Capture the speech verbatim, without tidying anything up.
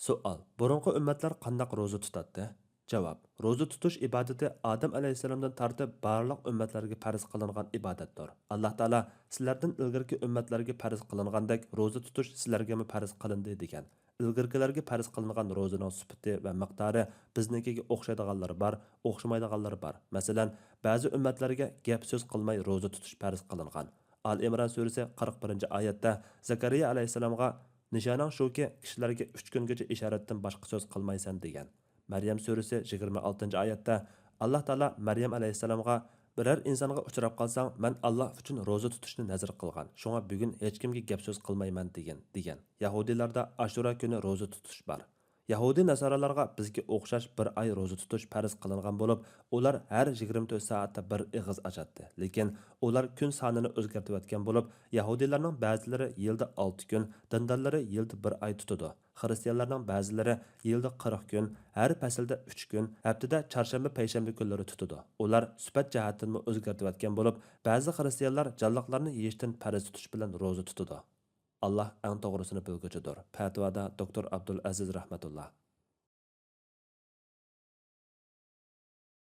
سوئال: بۇرۇنقى ئۈممەتلەر قانداق روزا تۇتاتتى؟ جاۋاب: روزا تۇتۇش ئىبادىتى ئادەم ئەلەيھىسسالامدىن تارتىپ بارلىق ئۈممەتلەرگە پەرز قىلىنغان ئىبادەتتۇر. ئاللاھ تائالا سىلەردىن ئىلگىرىكى ئۈممەتلەرگە پەرز قىلىنغاندەك روزا تۇتۇش سىلەرگىمۇ پەرز قىلىندى دېگەن. ئىلگىرىكىلەرگە پەرز قىلىنغان روزىنىڭ سۈپىتى ۋە مىقدارى بىزنىڭكىگە ئوخشايدىغانلىرى بار، ئوخشىمايدىغانلىرى بار. مەسىلەن، بەزى ئۈممەتلەرگە گەپ سۆز قىلماي روزا تۇتۇش پەرز قىلىنغان. ئال ئىمران سۈرىسى قىرىق بىرىنچى ئايەتتە زەكەرىيا ئەلەيھىسسالامغا، نىشانىڭ شۇكى، كىشىلەرگە ئۈچ كۈنگىچە ئىشارەتتىن باشقا سۆز قىلمايسەن، دېگەن. مەريەم سۈرىسى يىگىرمە ئالتىنچى ئايەتتە ئاللاھ تائالا مەريەم ئەلەيھىسسالامغا، بىرەر ئىنسانغا ئۇچراپ قالساڭ، مەن ئاللاھ ئۈچۈن روزا تۇتۇشنى نەزەر قىلغان، شۇڭا بۈگۈن ھېچكىمگە گەپ سۆز قىلمايمەن، دېگىن، دېگەن. يەھۇدىيلاردا ئاشۇرا كۈنى روزا تۇتۇش بار. يەھۇدىي ناسارالارغا بىزگە ئوخشاش بىر ئاي روزا تۇتۇش پەرز قىلىنغان بولۇپ، ئۇلار ھەر يىگىرمە تۆت سائەتتە بىر ئېغىز ئاچاتتى. لېكىن ئۇلار كۈن سانىنى ئۆزگەرتىۋەتكەن بولۇپ، يەھۇدىيلارنىڭ بەزىلىرى يىلدا ئالتە كۈن، دىندارلىرى يىلدا بىر ئاي تۇتىدۇ. خىرىستىيانلارنىڭ بەزىلىرى يىلدا قىرىق كۈن، ھەر پەسىلدە ئۈچ كۈن، ھەپتىدە چارشەنبە، پەيشەنبە كۈنلىرى تۇتىدۇ. ئۇلار سۈپەت جەھەتتىنمۇ ئۆزگەرتىۋەتكەن بولۇپ، بەزى خىرىستىيانلار جانلىقلارنى يېيىشتىن پەرھىز تۇتۇش بىلەن روزا تۇتىدۇ. ئاللاھ ئەڭ توغرىسىنى بىلگۈچىدۇر. پەتىۋادا دوكتور ئابدۇل ئەزىز رەھمەتۇللا.